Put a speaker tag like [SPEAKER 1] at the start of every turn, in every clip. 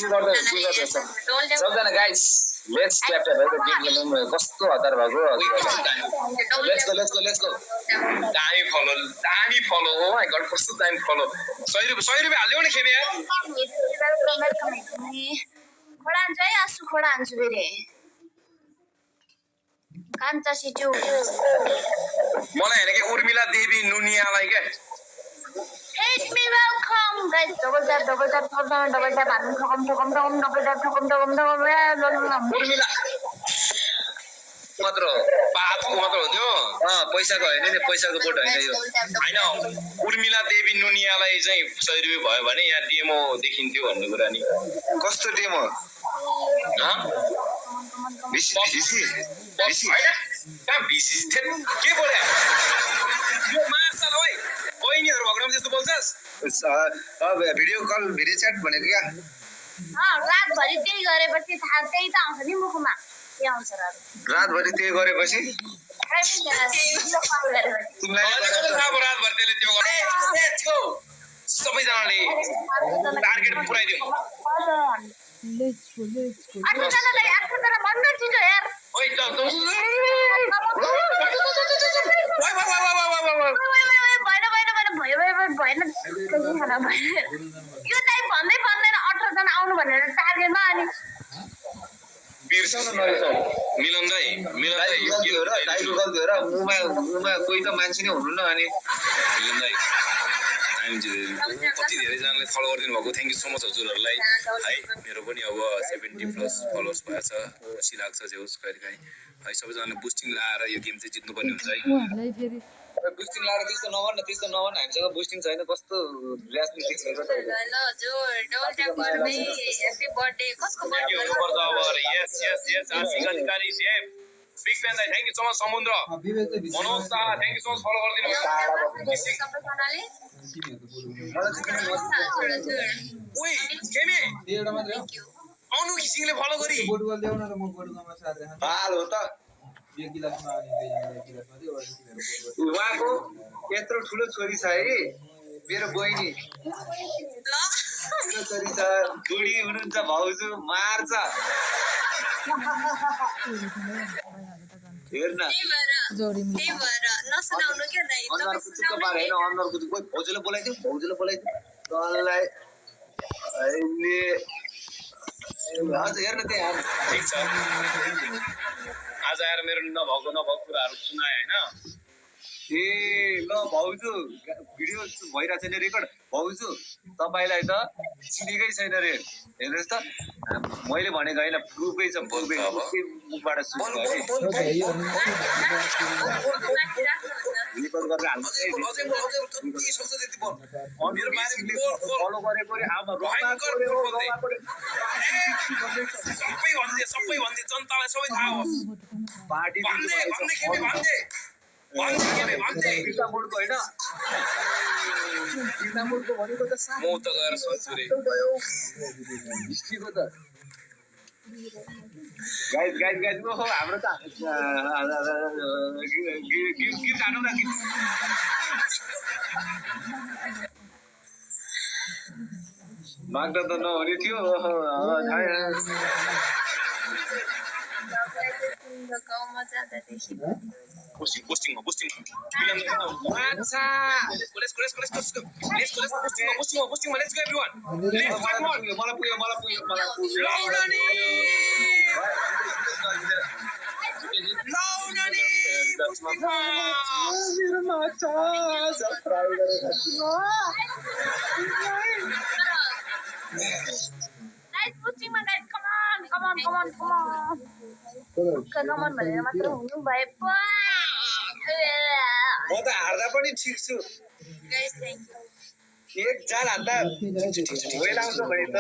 [SPEAKER 1] सबजना guys let's capture है game खेल्नु कस्तो हतार भएको लेट्स गो दामी फलो ओ माय गॉड कस्तो दामी फलो 100 रुपैयाँ हाल्दियौ न खेमे यार
[SPEAKER 2] खोडा हान्छु है आसु खोडा हान्छु फेरि कान्छा सिटु
[SPEAKER 1] मलाई हेरे के उर्मिला देवी नुनियालाई के
[SPEAKER 2] Hit me welcome guys double tap हान्नु ठकम double tap
[SPEAKER 1] उर्मिला मात्र पापको मात्र हो त्यो पैसाको हैन नि पैसाको बोट हैन यो हैन उर्मिला देवी नुनियालाई चाहिँ 100 रुपैयाँ भयो भने यहाँ डेमो देखिन्थ्यो भन्ने कुरा नि कस्तो डेमो के बोले यो मार्सल ओइ बहिनीहरु भग्राम जस्तो बोल्छस् भिडियो कल भिडियो च्याट भनेको क्या
[SPEAKER 2] रातभरि त्यही गरेपछि थाहा त्यही त आउँछ नि मुखमा के आउँछ
[SPEAKER 1] रातभरि त्यही गरेपछि
[SPEAKER 2] तिमीलाई
[SPEAKER 1] रातभरि त्यसले त्यो गरे सबैजनाले टार्गेट पुराइदियो ओइ
[SPEAKER 2] भएन यो टाइम भन्दै भन्दैन 18 जना आउनु भनेर टार्गेटमा अनि
[SPEAKER 1] बिर्सन नरिसाउ मिलन दाइ यो के हो र दाइको गल्ती हो र मुमा कोही त मान्छे नै हुनु न अनि मिलन दाइ कति धेरैजनाले फलो गरिदिनु भएको थ्याङ्क यू सो मच हजुरहरूलाई है मेरो पनि अब 70+ फलोवर्स भएछ खुसी लाग्छ जे होस् कहिलेकाहीँ है सबैजनाले बुस्टिङ लाएर यो गेम चाहिँ जित्नुपर्ने हुन्छ है बुस्टिङ लाएर त्यस्तो नभन हामीसँग बुस्टिङ छैन कस्तो राजनीति छ बिग फ्यान दाइ thank you so much Samudra Manoj Shah thank you so much follow गरिदिनु ओइ केमे आउनु घिसिङले फलो गरी हाल हो त उहाँको यत्रो ठुलो छोरी छ है मेरो बहिनी ठुलो छोरी छ बुढी हुनुहुन्छ भाउजू मार्छ हेर्न भाउजूले बोलाइदियो तँलाई अहिले हजुर हेर्न त्यहाँ ठिक छ आज आएर मेरो नभएको कुराहरू सुनाए होइन ए ल भाउजू भिडियो भइरहेको छैन रेकर्ड भाउजू तपाईँलाई त चिनेकै छैन रे हेर्नुहोस् त मैले भनेको होइन प्रुफै छ मुखबाट रेकर्ड गरेर फलो गरेको सबै भन्दै जनतालाई सबै थाहा होस् पार्टी मोडको होइन भनेको त म त गएर सोच्छु रे हिस्ट्रीको त गाइज ओहो हाम्रो त गीत हानौ न माग्दा त नहुने थियो Posting. Let's go everyone. Let's fight one.
[SPEAKER 2] Guys, posting guys, come on. Come on भनेर मात्र हुनु भए म
[SPEAKER 1] त हार्दा पनि ठिक छु
[SPEAKER 2] गाइस थ्यांक
[SPEAKER 1] यू एक जाल हान्दा वेल आउँछ भने त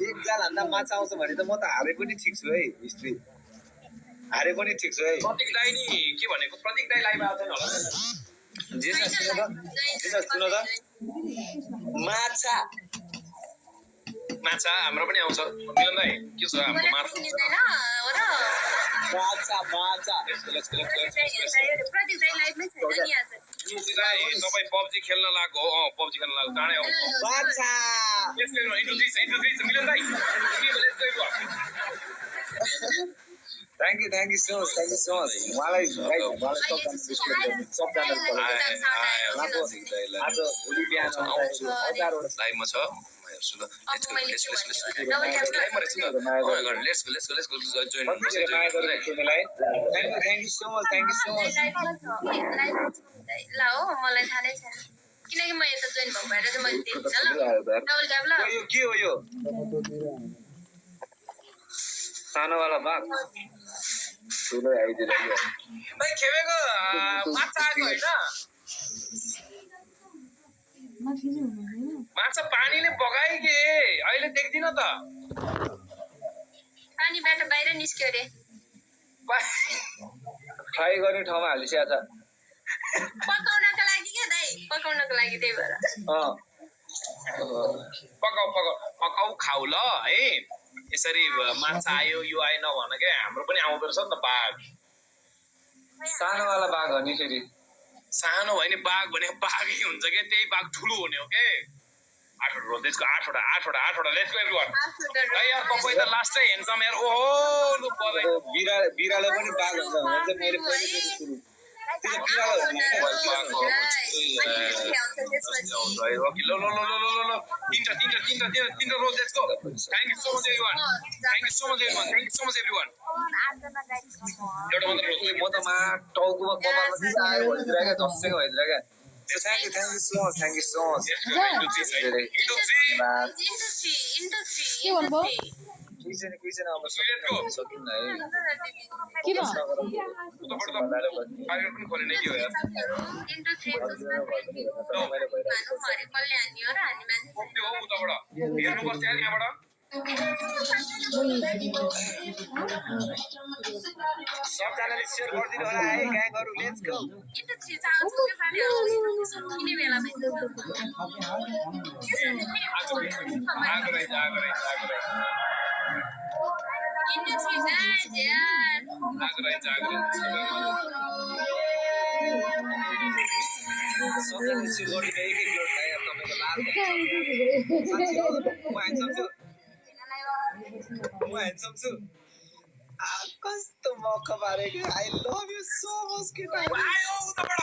[SPEAKER 1] एक जाल हान्दा माछा आउँछ भने त म त हारे पनि ठिक छु है हिस्ट्री हारे पनि ठिक छु है प्रतीक दाइ नि के भनेको प्रतीक दाइ लाइभ आउँदैन होला जे सुन त माछा हाम्रो पनि आउँछ मिलन दाइ के छ हाम्रो माछा प्रतीक दाइ लाइभमै छैन नि आज
[SPEAKER 3] दाइ तपाईँ पब्जी खेल्न लाग्यो हो पब्जी खेल्न लाग्यो चाँडै आउनु
[SPEAKER 1] बाचा
[SPEAKER 3] लेट्स गो इन्टु दिस मिलन दाइ let's go
[SPEAKER 1] thank you so much मलाई आज भोलि बिहान हजारवटा
[SPEAKER 3] लाइभमा छ म हेर्छु ल लेट्स गो लाइभमा रहेछ ल let's go join
[SPEAKER 1] thank you so much
[SPEAKER 2] ल हो मलाई थाहा नै छैन किनकि म यता जोइन भएको भएर चाहिँ मैले दिन्छ ल डबल ट्याप ल
[SPEAKER 1] यो के हो यो सानोवाला बाघ ठुलो आइदिएर
[SPEAKER 3] भाइ खेपेको माछा आएको होइन माछा पानीले बगाइ के अहिले देख्दिन त
[SPEAKER 2] पानीबाट बाहिर निस्क्यो अरे
[SPEAKER 1] फ्राई गर्ने ठाउँमा हालिसकेको छ
[SPEAKER 2] पकाउनको लागि क्या दाइ पकाउनको लागि त्यही भएर
[SPEAKER 3] पकाउ खाउ ल है यसरी माछा आयो यो आयो नभन क्या हाम्रो पनि आउँदो रहेछ नि त बाघ
[SPEAKER 1] सानोवाला बाघ हो नि फेरि
[SPEAKER 3] सानो होइन बाघ भनेको बाघै हुन्छ क्या त्यही बाघ ठुलो हुने हो के आठवटा त्यसको आठवटा लेट्स गो एभ्रीवन यार तपाईँ त लास्टै हेन्सम यार ओहो लु बधाई
[SPEAKER 1] बिरालो पनि बाघ हुन्छ भने चाहिँ मैले पहिलेदेखि सुरु त्यो बिरालो हो नि
[SPEAKER 3] Okay, lo. Tinta roll, let's go. Thank you so much, everyone. एउटा मात्र रोल
[SPEAKER 1] म त टाउकोमा कपालमा आयो भइदिरहेको झस्सेको भइदिरहेको थ्याङ्क यू सो मच केही छैन अब सकिन्न है
[SPEAKER 3] पनि खोलेन के हो यार त्यो हो उताबाट हेर्नुपर्छ यार यहाँबाट
[SPEAKER 1] सबजनाले सेयर गरिदिनु होला है ग्याङहरु लेट्स गो कस्तो मौका पारेको I love you so much केटा
[SPEAKER 3] आयो उताबाट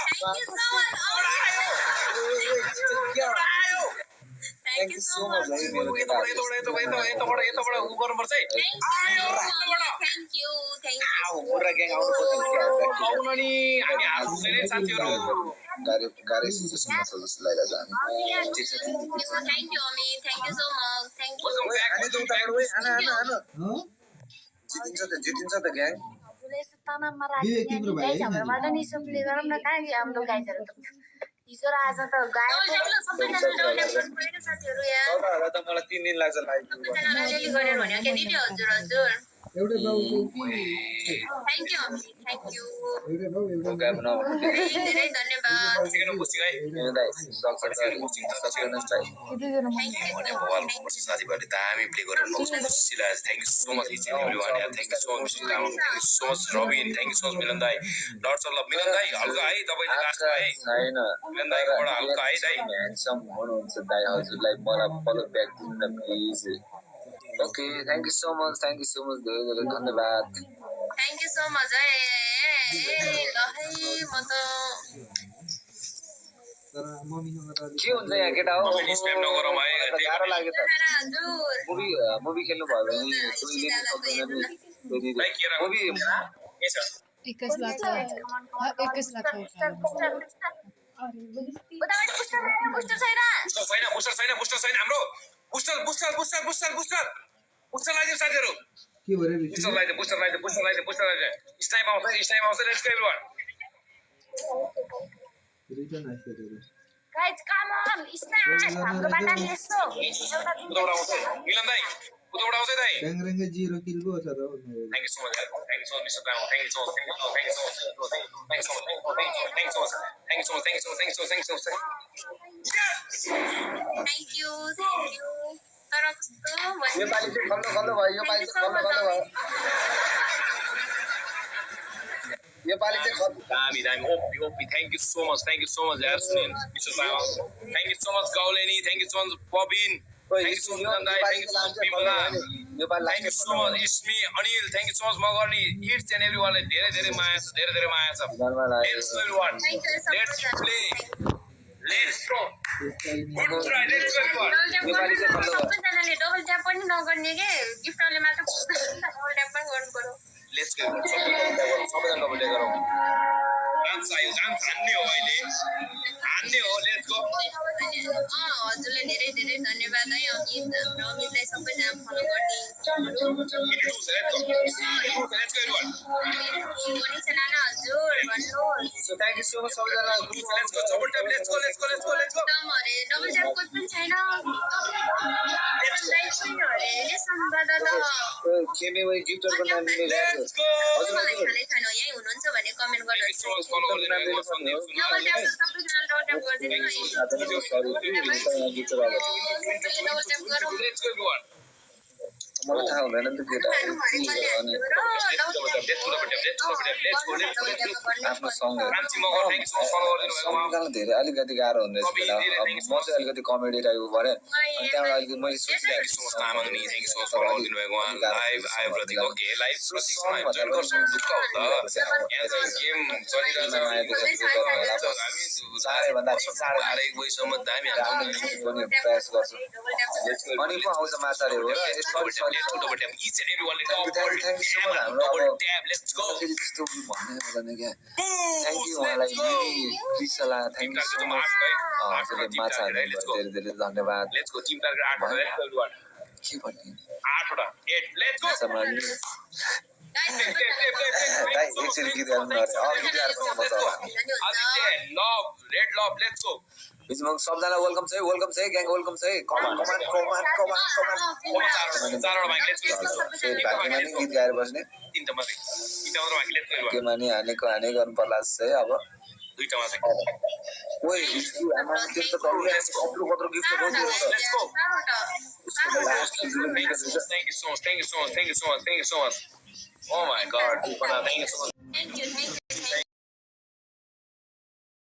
[SPEAKER 1] थ्याङ्क यू सो मच भाइ मेरो केटा
[SPEAKER 3] यताबाट उ गर्नुपर्छ है आयो
[SPEAKER 1] मोरा ग्याङ आउनु पर्छ
[SPEAKER 3] आउन नि हामी हाल्छौँ साथीहरू
[SPEAKER 1] गाह्रै सिचुएसनमा छ जस्तो लागिरहेको छ जितिन्छ त ग्याङ
[SPEAKER 2] हिजो र आज त गायो
[SPEAKER 1] मलाई 3 दिन लाग्छ लाइभ
[SPEAKER 4] एउटा बाउको
[SPEAKER 2] थ्याङ्क यू
[SPEAKER 3] धेरै धन्यवाद साथीभाइले दामी प्ले गरेर खुसी लाग्यो thank you so much each and everyone यार thank you so much mister Tamang thank you so much Rabin thank you so much Milan दाई लट्स अफ लभ मिलन दाई हल्का है तपाईँले लास्टमा है
[SPEAKER 1] छैन
[SPEAKER 3] मिलन दाईकोबाट हल्का है दाई
[SPEAKER 1] ह्यान्डसम हुनुहुन्छ दाई हजुरलाई मलाई फलो ब्याक दिनु न please okay thank you so much धेरै धेरै धन्यवाद
[SPEAKER 2] थ्याङ्क यू सो मच है ल है म त
[SPEAKER 4] तर मम्मीसँग त
[SPEAKER 1] के हुन्छ यहाँ केटा हो
[SPEAKER 3] स्प्याम नगरौँ है
[SPEAKER 1] गाह्रो लाग्यो त
[SPEAKER 2] हजुर
[SPEAKER 1] मुभी खेल्नु भयो भने कोही लिनु सक्दैन नि
[SPEAKER 3] भाइ के राख्नु
[SPEAKER 1] मुभी
[SPEAKER 3] के छ
[SPEAKER 5] 21 लाख 21 लाख
[SPEAKER 3] बुस्टर छैन हाम्रो बुस्टर लगाइदियो साथीहरू
[SPEAKER 4] के भरे
[SPEAKER 3] बुस्टर लगाइदियो स्नाइप आउँछ लेट्स गो एभ्रीवन
[SPEAKER 4] रिटर्न आइसक्यो
[SPEAKER 2] गाइस कम अन स्न्याप हाम्रोबाट यसो एउटा
[SPEAKER 3] उताबाट आउँछ मिलन दाई उताबाट आउँछ दाई
[SPEAKER 4] ट्याङरेङ्गे 0 किल पो छ त
[SPEAKER 3] thank you so much mister Tamang thank you so much
[SPEAKER 2] thank you तर कस्तो
[SPEAKER 1] यो पालि चाहिँ खल्लो भयो नेपाली चाहिँ खत
[SPEAKER 3] दामी OP thank you so much यार सुनिल विश्व बाबा thank you so much Gauleni thank you so much Pabin thank you so much दाइ thank you so much Bimala thank you so much Ismi Anil thank you so much Magarni it's and एभ्री वानलाई धेरै माया छ धेरै माया छ let's go everyone let's play let's go good try let's go everyone
[SPEAKER 2] सबैजनाले डबल ट्याप पनि नगर्ने के गिफ्टरले मात्र डबल ट्याप पनि गर्नु पर्यो
[SPEAKER 3] लेट्स गो सबैजना डबल डे गरौँ डान्स आयो डान्स हान्ने हो अहिले हान्ने हो लेट्स गो
[SPEAKER 2] हजुरलाई धेरै धन्यवाद है अमितलाई सबैजना फलो गरिदिनु हजुर भन्नुहोस्
[SPEAKER 1] so thank you so much सबैजना
[SPEAKER 3] double tap let's go
[SPEAKER 2] double tap कोही पनि छैन
[SPEAKER 1] खेमे वही गिफ्टरको नाम लिने
[SPEAKER 3] लेट्स गो
[SPEAKER 2] मलाई खानै छैन यहीँ हुनुहुन्छ भने कमेन्ट गर्नुहोस्
[SPEAKER 3] फलो गरिदिनु सन्दीप
[SPEAKER 2] डबल ट्याप सबैजना डबल ट्याप गरिदिनु डबल ट्याप गरौँ
[SPEAKER 3] लेट्स गो एभ्री वान
[SPEAKER 1] मलाई थाहा हुँदैन नि त केटा आफ्नो सङ्ग सम्झाउन धेरै अलिकति गाह्रो हुँदो रहेछ बेला अब म चाहिँ अलिकति कमेडी टाइपको गरेँ अनि त्यहाँबाट अलिकति मैले सोचिरहेको छु चाँडैभन्दा प्रयास गर्छु अनि पो आउँछ माछाले हो र यस्तो त्यस्तो भन्ने क्या थ्याङ्क यू उहाँलाई क्रिसला थ्याङ्क यू सो मच हजुरले माछा धेरै धन्यवाद के भन्ने माछा मार्ने एकचोटि गीत गाउनु बिचमा सबजना वेलकम छ ग्याङ वेलकम छ कमान गीत गाएर बस्ने के माने हानेको हाने गर्नु पर्ला है अब
[SPEAKER 3] Oh my God, thank you so much.